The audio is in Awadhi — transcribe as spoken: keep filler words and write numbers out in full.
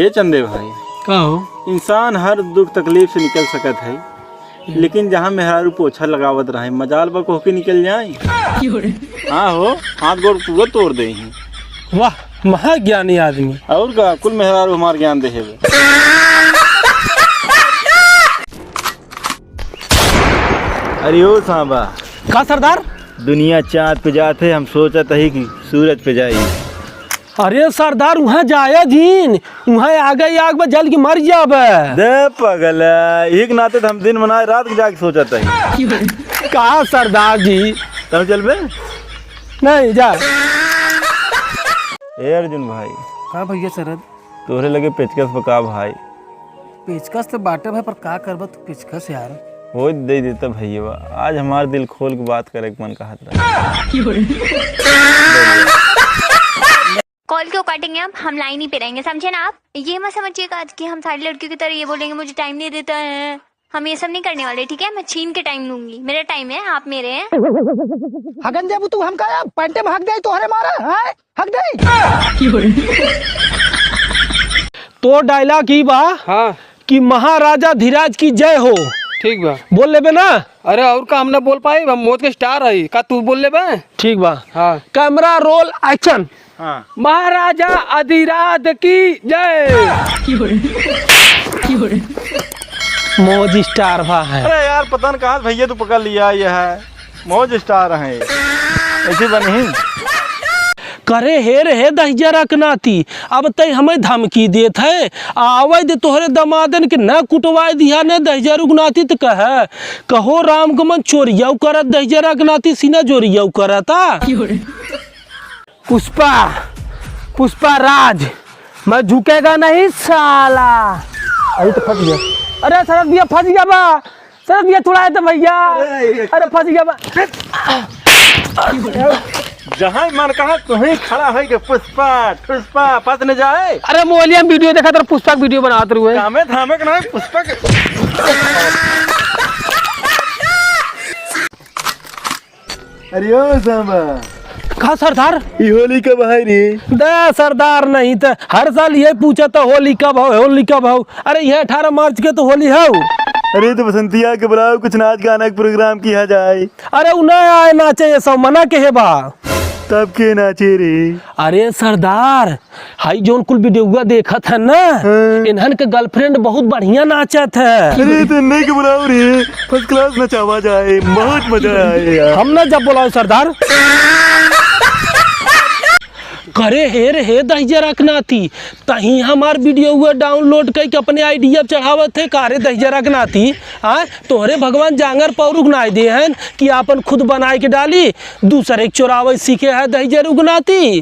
ए चंदे भाई, का हो? इंसान हर दुख तकलीफ से निकल सकत है, लेकिन जहाँ मेहरारू पोछा लगावत रहे, मजाल बा कोहके निकल जाए। हाँ हो, हाथ गोड़ पूरा तोड़ देही। वाह, महाज्ञानी आदमी। और का, कुल मेहरारू हमार ज्ञान देहे बे। अरे ओ सांबा। का सरदार? दुनिया चाँद पे जात है, हम सोचत ही कि सूरज पे जाई। अरे सरदार, उहाँ जाया जिन, उहाँ आगे आग बा, जल के मर जाबे। दे पगला, एक नाते तो हम दिन बनाए रात के जाके सोचत ही। का सरदार जी? तब चलबे? नहीं जा। ए अर्जुन भाई। का भैया शरद? तोहरे लगे पेचकस बा का भाई? पेचकस तो बाटे भाई, पर का करबा तू पेचकस यार? हो दे देता भैया, आज हमार दिल खोल के बात करे के मन कहत रहा। कॉल क्यों काटेंगे हम? हम लाइन ही पे रहेंगे, समझे ना आप? ये मत समझिएगा आज कि हम सारी लड़कियों की तरह ये बोलेंगे, "मुझे टाइम नहीं देता है।" हम ये सब नहीं करने वाले, ठीक है? मैं छीन के टाइम लूंगी। मेरा टाइम है, आप मेरे हैं। हगन देबू तू हमका, पैंटे में हग दे तोहरे मारा, हैं? हग दे। तो डायलॉग ई बा हाँ। कि महाराजा धीराज की जय हो। ठीक बा। बोल लेबे ना? अरे और का हम ना बोल पाई, हम मौज के स्टार हई, का तू बोल लेबे? ठीक बा। हाँ। कैमरा रोल एक्शन। हाँ। महाराजा अधिराज की जय। मौज स्टार बा है। अरे यार, पता न कहाँ से भैया तू पकड़ लिया, ये है मौज स्टार है, ऐसे बनी। करे हे रे हे दहिजरा के नाती, अब तै हमें धमकी देत है, आवै दे तोहरे दमादन के न कुटवाए दिहा न दहिजरा के नाती त कहे, कहो राम गमन चोरिया करत दहिजरा के नाती सीना जोरिया करता। पुष्पा, पुष्पा राज, मैं झुकेगा नहीं साला। अभी तो फंस गया। अरे शरद भैया फंस गया बा, शरद भैया छुड़ाए तो भैया। अरे, ये अरे फंस गया बा। जहाँ मन कहा तुहीं खड़ा है के पुष्पा, पुष्पा फंस न जाए। अरे मोहलिया में वीडियो देखा तर पुष्पा के वीडियो बनात रहुए। कामे धामे के ना पुष्पा के। अरे ओ सांबा। का सरदार? ई होली कब है रे? दे सरदार, नहीं त हर साल ये पूछा था होली कब हो, होली कब हो। अरे ये अठारह मार्च के तो होली है। अरे तो बसंतिया के बुलाओ, कुछ नाच गाना के प्रोग्राम किया जाए। अरे उ ना आए नाचे, ये सब मना के है बा। तब के नाचे रे? अरे सरदार, हाई जौन कुल वीडियोवा देखत है ना, हाँ। इन्हन के गर्लफ्रेंड बहुत बढ़िया नाचत है। अरे तो इन्हें के बुलाओ रे, फर्स्ट क्लास नचावा जाए, बहुत मजा आए यार। हम ना जब बुलाओ सरदार। करे हे रे हे दहिजरा के नाती, तहीं हमार वीडियोवा डाउनलोड करके अपने आईडी पे चढ़ावत है का रे दहिजरा के नाती? आ, तोहरे भगवान जांगर पौरुख नाय दे हैं कि आपन खुद बनाए के डाली, दूसरे के चोरावे सीखे है दहिजरा के नाती।